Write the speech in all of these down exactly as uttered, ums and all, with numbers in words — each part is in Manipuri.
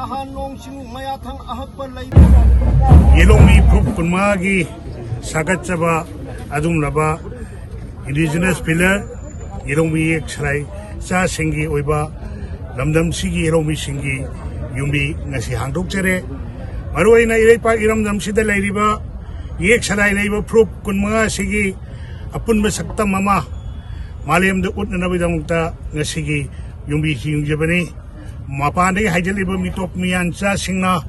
ꯅꯣꯡ ꯆꯤꯡ ꯃꯌꯥ ꯊꯪ ꯑꯍꯛꯄ ꯂꯩꯕ꯫ ꯌꯦꯂꯣꯡꯃꯤ ꯐꯨꯔꯨꯞ ꯀꯨꯟꯃꯉꯥꯒꯤ ꯁꯥꯒꯠꯆꯕ ꯑꯗꯨꯒꯨꯝꯂꯕ indigenous pillar, ꯌꯦꯂꯣꯡꯃꯤ ꯌꯦꯛ ꯁꯂꯥꯏ ꯆꯥꯁꯤꯡꯒꯤ ꯑꯣꯏꯕ ꯂꯝꯗꯝꯁꯤꯒꯤ ꯌꯦꯂꯣꯡꯃꯤꯁꯤꯡꯒꯤ ꯌꯨꯝꯕꯤ ꯉꯁꯤ ꯍꯥꯡꯗꯣꯛꯆꯔꯦ꯫ ꯃꯔꯨꯑꯣꯏꯅ ꯏꯔꯩꯄꯥꯛ ꯏꯔꯝꯗꯝꯁꯤꯗ ꯂꯩꯔꯤꯕ ꯌꯦꯛ ꯁꯂꯥꯏ ꯂꯩꯕ ꯐꯨꯔꯨꯞ ꯀꯨꯟꯃꯉꯥ ꯑꯁꯤꯒꯤ ꯑꯄꯨꯟꯕ ꯁꯛꯇꯝ ꯑꯃ ꯃꯥꯂꯦꯝꯗ ꯎꯠꯅꯅꯕꯒꯤꯗꯃꯛꯇ ꯉꯁꯤꯒꯤ ꯌꯨꯝꯕꯤꯁꯤ ꯌꯨꯡꯖꯕꯅꯤ꯫ ꯃꯄꯥꯟꯗꯒꯤ ꯍꯥꯏꯖꯤꯜꯂꯤꯕ ꯃꯤꯇꯣꯞ ꯃꯤꯌꯥꯟꯆꯥꯁꯤꯡꯅ,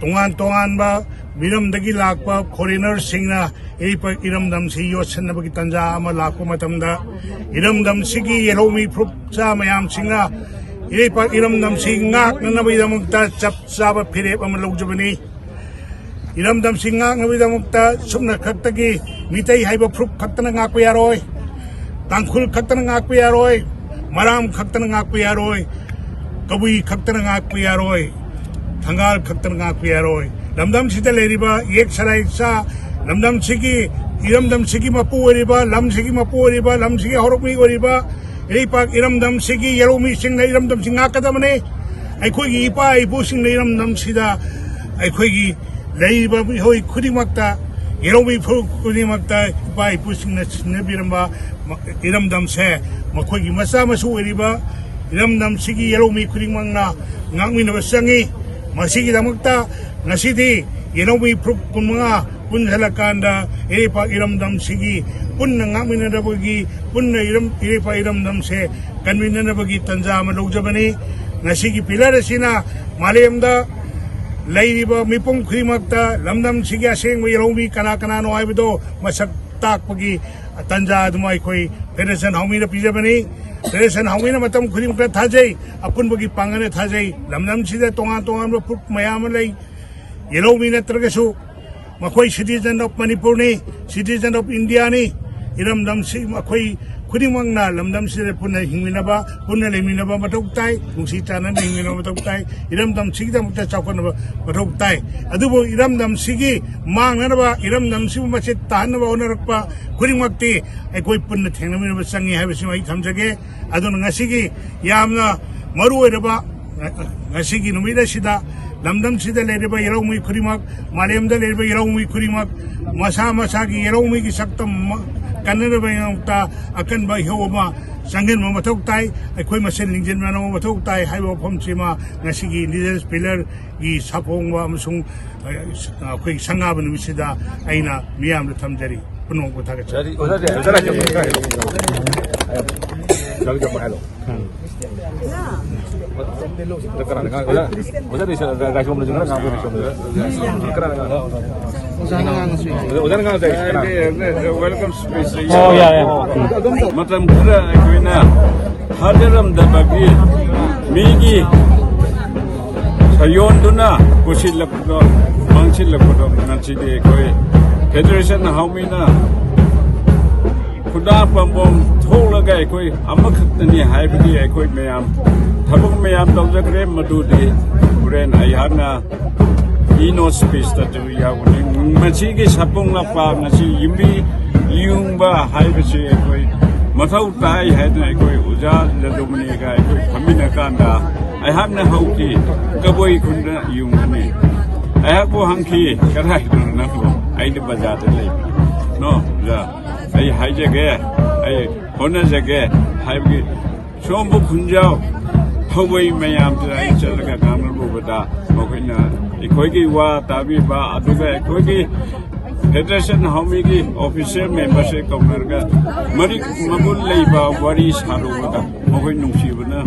ꯇꯣꯉꯥꯟ ꯇꯣꯉꯥꯟꯕ ꯃꯤꯔꯝꯗꯒꯤ ꯂꯥꯛꯄ foreignerꯁꯤꯡꯅ ꯏꯔꯩꯄꯥꯛ ꯏꯔꯝꯗꯝꯁꯤ ꯌꯣꯠꯁꯤꯟꯅꯕꯒꯤ ꯇꯥꯟꯖꯥ ꯑꯃ ꯂꯥꯛꯄ ꯃꯇꯝꯗ, ꯏꯔꯝꯗꯝꯁꯤꯒꯤ ꯌꯦꯜꯍꯧꯃꯤ ꯐꯨꯔꯨꯞꯆꯥ ꯃꯌꯥꯝꯁꯤꯡꯅ ꯏꯔꯩꯄꯥꯛ ꯏꯔꯝꯗꯝꯁꯤ ꯉꯥꯛꯅꯅꯕꯒꯤꯗꯃꯛꯇ ꯆꯞ ꯆꯥꯕ ꯐꯤꯔꯦꯞ ꯑꯃ ꯂꯧꯖꯕꯅꯤ꯫ ꯏꯔꯝꯗꯝꯁꯤ ꯉꯥꯛꯅꯕꯒꯤꯗꯃꯛꯇ ꯁꯨꯞꯅ ꯈꯛꯇꯒꯤ ꯃꯤꯇꯩ ꯍꯥꯏꯕ ꯐꯨꯔꯨꯞ ꯈꯛꯇꯅ ꯉꯥꯛꯄ ꯌꯥꯔꯣꯏ, ꯇꯥꯡꯈꯨꯜ ꯈꯛꯇꯅ ꯉꯥꯛꯄ ꯌꯥꯔꯣꯏ, ꯃꯔꯥꯝ ꯈꯛꯇꯅ ꯉꯥꯛꯄ ꯌꯥꯔꯣꯏ, ꯀꯕꯨꯏ ꯈꯛꯇꯅ ꯉꯥꯛꯄ ꯌꯥꯔꯣꯏ, ꯊꯪꯒꯥꯜ ꯈꯛꯇꯅ ꯉꯥꯛꯄ ꯌꯥꯔꯣꯏ꯫ ꯂꯝꯗꯝꯁꯤꯗ ꯂꯩꯔꯤꯕ ꯌꯦꯛ ꯁꯂꯥꯏꯆꯥ, ꯂꯝꯗꯝꯁꯤꯒꯤ, ꯏꯔꯝꯗꯝꯁꯤꯒꯤ ꯃꯄꯨ ꯑꯣꯏꯔꯤꯕ, ꯂꯝꯁꯤꯒꯤ ꯃꯄꯨ ꯑꯣꯏꯔꯤꯕ, ꯂꯝꯁꯤꯒꯤ ꯍꯧꯔꯛꯃꯤ ꯑꯣꯏꯔꯤꯕ ꯏꯔꯩꯄꯥꯛ ꯏꯔꯝꯗꯝꯁꯤꯒꯤ ꯌꯦꯜꯍꯧꯃꯤꯁꯤꯡꯅ ꯏꯔꯝꯗꯝꯁꯤ ꯉꯥꯛꯀꯗꯕꯅꯤ꯫ ꯑꯩꯈꯣꯏꯒꯤ ꯏꯄꯥ ꯏꯄꯨꯁꯤꯡꯅ ꯏꯔꯝꯗꯝꯁꯤꯗ, ꯑꯩꯈꯣꯏꯒꯤ ꯂꯩꯔꯤꯕ ꯃꯤꯑꯣꯏ ꯈꯨꯗꯤꯡꯃꯛꯇ, ꯌꯦꯜꯍꯧꯃꯤ ꯐꯨꯔꯨꯞ ꯈꯨꯗꯤꯡꯃꯛꯇ ꯏꯄꯥ ꯏꯄꯨꯁꯤꯡꯅ ꯁꯤꯟꯅꯕꯤꯔꯝꯕ ꯏꯔꯝꯗꯝꯁꯦ, ꯃꯈꯣꯏꯒꯤ ꯃꯆꯥ ꯃꯁꯨ ꯑꯣꯏꯔꯤꯕ ꯏꯔꯝꯗꯝꯁꯤꯒꯤ ꯌꯦꯜꯍꯧꯃꯤ ꯈꯨꯗꯤꯡꯃꯛꯅ ꯉꯥꯛꯃꯤꯟꯅꯕ ꯆꯪꯉꯤ꯫ ꯃꯁꯤꯒꯤꯗꯃꯛꯇ ꯉꯁꯤꯗꯤ ꯌꯦꯜꯍꯧꯃꯤ ꯐꯨꯔꯨꯞ ꯀꯨꯟꯃꯉꯥ ꯄꯨꯟꯁꯤꯜꯂꯀꯥꯟꯗ ꯏꯔꯩꯄꯥꯛ ꯏꯔꯝꯗꯝꯁꯤꯒꯤ ꯄꯨꯟꯅ ꯉꯥꯛꯃꯤꯟꯅꯅꯕꯒꯤ, ꯄꯨꯟꯅ ꯏꯔꯝ-, ꯏꯔꯩꯄꯥꯛ ꯏꯔꯝꯗꯝꯁꯦ ꯀꯟꯃꯤꯟꯅꯅꯕꯒꯤ ꯇꯥꯟꯖꯥ ꯑꯃ ꯂꯧꯖꯕꯅꯤ꯫ ꯉꯁꯤꯒꯤ pillar ꯑꯁꯤꯅ ꯃꯥꯂꯦꯝꯗ ꯂꯩꯔꯤꯕ ꯃꯤꯄꯨꯝ ꯈꯨꯗꯤꯡꯃꯛꯇ ꯂꯝꯗꯝꯁꯤꯒꯤ ꯑꯁꯦꯡꯕ ꯌꯦꯜꯍꯧꯃꯤ ꯀꯅꯥ ꯀꯅꯥꯅꯣ ꯍꯥꯏꯕꯗꯣ ꯃꯁꯛ ꯇꯥꯛꯄꯒꯤ ꯇꯥꯟꯖꯥ ꯑꯗꯨꯃ ꯑꯩꯈꯣꯏ Federation ꯍꯥꯎꯃꯤꯅ ꯄꯤꯖꯕꯅꯤ꯫ Federation ꯍꯥꯎꯃꯤꯅ ꯃꯇꯝ ꯈꯨꯗꯤꯡꯃꯛꯇ ꯊꯥꯖꯩ, ꯑꯄꯨꯟꯕꯒꯤ ꯄꯥꯡꯒꯜꯅ ꯊꯥꯖꯩ꯫ ꯂꯝꯗꯝꯁꯤꯗ ꯇꯣꯉꯥꯟ ꯇꯣꯉꯥꯟꯕ ꯐꯨꯔꯨꯞ ꯃꯌꯥꯝ ꯑꯃ ꯂꯩ꯫ ꯌꯦꯜꯍꯧꯃꯤ ꯅꯠꯇ꯭ꯔꯒꯁꯨ ꯃꯈꯣꯏ citizen of ꯃꯅꯤꯄꯨꯔꯅꯤ, citizen of ꯏꯟꯗꯤꯌꯥꯅꯤ꯫ ꯏꯔꯝꯗꯝꯁꯤ ꯑꯩꯈꯣꯏ ꯈꯨꯗꯤꯡꯃꯛꯅ ꯂꯝꯗꯝꯁꯤꯗ ꯄꯨꯟꯅ ꯍꯤꯡꯃꯤꯟꯅꯕ, ꯄꯨꯟꯅ ꯂꯩꯃꯤꯟꯅꯕ ꯃꯊꯧ ꯇꯥꯏ, ꯅꯨꯡꯁꯤ ꯆꯥꯟꯅꯅ ꯍꯤꯡꯃꯤꯟꯅꯕ ꯃꯊꯧ ꯇꯥꯏ, ꯏꯔꯝꯗꯝꯁꯤꯒꯤꯗꯃꯛꯇ ꯆꯥꯎꯈꯠꯅꯕ ꯃꯊꯧ ꯇꯥꯏ꯫ ꯑꯗꯨꯕꯨ ꯏꯔꯝꯗꯝꯁꯤꯒꯤ ꯃꯥꯡꯅꯅꯕ, ꯏꯔꯝꯗꯝꯁꯤꯕꯨ ꯃꯆꯦꯠ ꯇꯥꯍꯟꯅꯕ ꯍꯣꯠꯅꯔꯛꯄ ꯈꯨꯗꯤꯡꯃꯛꯇꯤ ꯑꯩꯈꯣꯏ ꯄꯨꯟꯅ ꯊꯦꯡꯅꯃꯤꯟꯅꯕ ꯆꯪꯉꯤ ꯍꯥꯏꯕꯁꯤꯃ ꯑꯩ ꯊꯝꯖꯒꯦ꯫ ꯑꯗꯨꯅ ꯉꯁꯤꯒꯤ ꯌꯥꯝꯅ ꯃꯔꯨ ꯑꯣꯏꯔꯕ ꯉꯁꯤꯒꯤ ꯅꯨꯃꯤꯠ ꯑꯁꯤꯗ ꯂꯝꯗꯝꯁꯤꯗ ꯂꯩꯔꯤꯕ ꯌꯦꯔꯧꯃꯤ ꯈꯨꯗꯤꯡꯃꯛ, ꯃꯥꯂꯦꯝꯗ ꯂꯩꯔꯤꯕ ꯌꯦꯔꯧꯃꯤ ꯈꯨꯗꯤꯡꯃꯛ ꯃꯁꯥ ꯃꯁꯥꯒꯤ ꯌꯦꯔꯧꯃꯤꯒꯤ ꯁꯛꯇꯝ ꯀꯟꯅꯅꯕꯒꯤ ꯗꯃꯛꯇ ꯑꯀꯟꯕ ꯏꯍꯧ ꯑꯃ ꯆꯪꯁꯤꯟꯕ ꯃꯊꯧ ꯇꯥꯏ꯫ ꯑꯩꯈꯣꯏ ꯃꯁꯦꯟ ꯂꯤꯡꯖꯦꯜ ꯃꯥꯟꯅꯕ ꯃꯊꯧ ꯇꯥꯏ ꯍꯥꯏꯕ ꯋꯥꯐꯝꯁꯤꯃ ꯉꯁꯤꯒꯤ ꯂꯤꯗꯔꯁ ꯄꯤꯂꯔꯒꯤ ꯁꯥꯐꯣꯡꯕ ꯑꯃꯁꯨꯡ, ꯑ, ꯑꯩꯈꯣꯏꯒꯤ ꯁꯪꯒꯥꯕ ꯅꯨꯃꯤꯠꯁꯤꯗ ꯑꯩꯅ ꯃꯤꯌꯥꯝꯗ ꯊꯝꯖꯔꯤ꯫ ꯄꯨꯝꯅꯃꯛꯄꯨ ꯊꯥꯒꯠꯆꯔꯤ꯫ ꯑꯣꯖꯥꯗꯤ, ꯑꯣꯖꯥꯗꯤ, ꯑꯣꯖꯥꯗꯤ, ꯑꯣꯖꯥꯗꯤ, ꯑꯣꯖꯥꯗꯤ, ꯑꯣꯖꯥꯗꯤ, ꯑꯣꯖꯥꯗꯤ, ꯑꯣꯖꯥꯗꯤ, ꯑꯣꯖꯥꯗꯤ, ꯑꯣꯖꯥ ꯀꯅꯥꯅ ꯉꯥꯡ-, ꯑꯣꯖꯥ, ꯑꯣꯖꯥ ꯂꯩꯁꯜꯂ-, ꯂꯥꯏꯁꯣꯝꯗꯁꯨ ꯈꯔ ꯉꯥꯡꯕꯤꯔꯣ, ꯁꯣꯝꯗ꯫ ꯀꯅꯥꯅ ꯉꯥꯡ-, ꯑꯣꯖꯥꯅ ꯉꯥꯡꯉꯁꯨ ꯌꯥꯏ꯫ ꯑꯣꯖꯥꯅ ꯉꯥꯡꯉꯁꯨ ꯌꯥꯏ, ꯀꯅꯥ? Welcome speech. ꯑꯣ, ꯌꯥꯔꯦ, ꯌꯥꯔꯦ꯫ ꯎꯝ꯫ ꯃꯇꯝ ꯈꯔ ꯑꯩꯈꯣꯏꯅ ꯊꯥꯖꯔꯝꯗꯕꯒꯤ ꯃꯤꯒꯤ ꯁꯌꯣꯟꯗꯨꯅ ꯄꯨꯁꯤꯜꯂꯛꯄꯗꯣ, ꯃꯥꯡꯁꯤꯜꯂꯛꯄꯗꯣ ꯉꯁꯤꯗꯤ ꯑꯩꯈꯣꯏ ꯐꯦꯗꯔꯦꯁꯟ ꯍꯥꯎꯃꯤꯅ ꯈꯨꯗꯥ ꯄꯥꯝꯕꯣꯝ ꯊꯣꯛꯂꯒ ꯑꯩꯈꯣꯏ ꯑꯃꯈꯛꯇꯅꯤ ꯍꯥꯏꯕꯒꯤ ꯑꯩꯈꯣꯏ ꯃꯌꯥꯝ ꯊꯕꯛ ꯃꯌꯥꯝ ꯇꯧꯖꯈ꯭ꯔꯦ꯫ ꯃꯗꯨꯗꯤ ꯍꯣꯔꯦꯟ ꯑꯩꯍꯥꯛꯅ ꯀꯤꯅꯣꯠ ꯁ꯭ꯄꯤꯆꯇꯁꯨ ꯌꯥꯎꯒꯅꯤ꯫ ꯃꯁꯤꯒꯤ ꯁꯥꯄꯣꯡ ꯂꯝꯄꯥꯛ ꯑꯁꯤ ꯌꯨꯝꯕꯤ ꯌꯨꯡꯕ ꯍꯥꯏꯕꯁꯤ ꯑꯩꯈꯣꯏ ꯃꯊꯧ ꯇꯥꯏ ꯍꯥꯏꯗꯅ ꯑꯩꯈꯣꯏ ꯑꯣꯖꯥ ꯖꯗꯨꯃꯅꯤꯒ ꯑꯩꯈꯣꯏ ꯐꯝꯃꯤꯟꯅ ꯀꯥꯟꯗ ꯑꯩꯍꯥꯛꯅ ꯍꯧꯈꯤ, "ꯀꯕꯣꯏ ꯈꯨꯟꯗ ꯌꯨꯡꯒꯅꯤ?" ꯑꯩꯍꯥꯛꯄꯨ ꯍꯪꯈꯤ, "ꯀꯗꯥꯏꯗꯅꯣ ꯅꯪꯕꯨ?" "ꯑꯩꯗꯤ ꯕꯖꯥꯔꯗ ꯂꯩꯕꯅꯤ꯫ ꯅꯣ, ꯑꯣꯖꯥ, ꯑꯩ ꯍꯥꯏꯖꯒꯦ, ꯑꯩ ꯍꯣꯠꯅꯖꯒꯦ" ꯍꯥꯏꯕꯒꯤ ꯁꯣꯝꯕꯨ ꯈꯨꯟꯖꯥꯎ ꯊꯧꯕꯩ ꯃꯌꯥꯝꯁꯤꯗ ꯑꯩ ꯆꯠꯂꯒ ꯉꯥꯡꯅꯔꯨꯕꯗ ꯃꯈꯣꯏꯅ ꯑꯩꯈꯣꯏꯒꯤ ꯋꯥ ꯇꯥꯕꯤꯕ, ꯑꯗꯨꯒ ꯑꯩꯈꯣꯏꯒꯤ ꯐꯦꯗꯔꯦꯁꯟ ꯍꯥꯎꯃꯤꯒꯤ ꯑꯣꯐꯤꯁꯤꯌꯦꯜ ꯃꯦꯝꯕꯔꯁꯦ ꯀꯧꯅꯔꯒ ꯃꯔꯤꯛ ꯃꯒꯨꯟ ꯂꯩꯕ ꯋꯥꯔꯤ ꯁꯥꯔꯨꯕꯗ ꯃꯈꯣꯏ ꯅꯨꯡꯁꯤꯕꯅ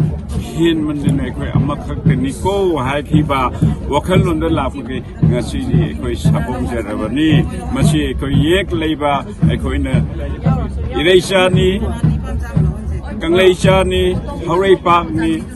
ꯍꯦꯟꯃꯟꯗꯅ ꯑꯩꯈꯣꯏ ꯑꯃꯈꯛꯇꯅꯤꯀꯣ ꯍꯥꯏꯈꯤꯕ ꯋꯥꯈꯜꯂꯣꯟꯗ ꯂꯥꯛꯄꯒꯤ ꯉꯁꯤꯗꯤ ꯑꯩꯈꯣꯏ ꯁꯥꯐꯣꯡꯖꯔꯕꯅꯤ꯫ ꯃꯁꯤ ꯑꯩꯈꯣꯏ ꯌꯦꯛ ꯂꯩꯕ, ꯑꯩꯈꯣꯏꯅ ꯏꯔꯩꯆꯥꯅꯤ, ꯀꯪꯂꯩꯆꯥꯅꯤ, ꯍꯧꯔꯩꯄꯥꯛꯅꯤ꯫